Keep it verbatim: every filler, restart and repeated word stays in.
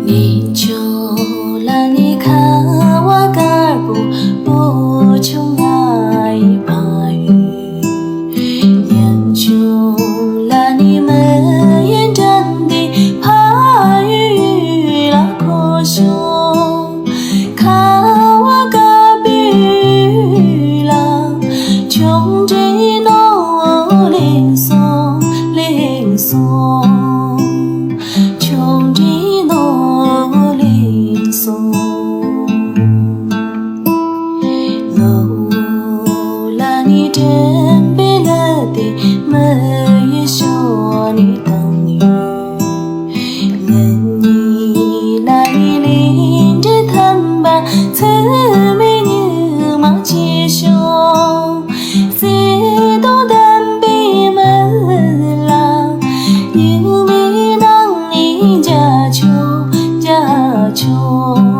གནས་མཆོག་ལ་ནི་ཁ་བ་དཀར་པོ་ལྷོ་ཕྱོགས་ལྷ་ཡི་ཕ་ཡུལ། ཉམས་ཆུང་ལ་ནི་མི་ཡི་འགྲམ་དེ་ཕ་ཡུལ་ལ་ཁོ་ཤོང་། ཁ་བ་དཀར་པོའི་ལ་ཆུང་འདྲིས་ནོར་ལེན་སོང་ལེན་སོང་། ཆུང་འདྲིས་ནོར་ལེན་སོང་། ལོ་ལ་ནི་དྲན་པའི་ལ་དེ་མི་ཡི་ཤོ་ནི་དང་ཡོད། ང་གཉིས་ལ་ནི་ལས་འབྲས་ཐམ་པ་ཚད་མེད་ཉི་མ་ཆེ་ཤོས། བརྩེ་དུང་ལྡན་པའི་མི་ལ་ཉི་མའི་ནང་ནས་མཇལ་ཆོག་མཇལ་ཆོག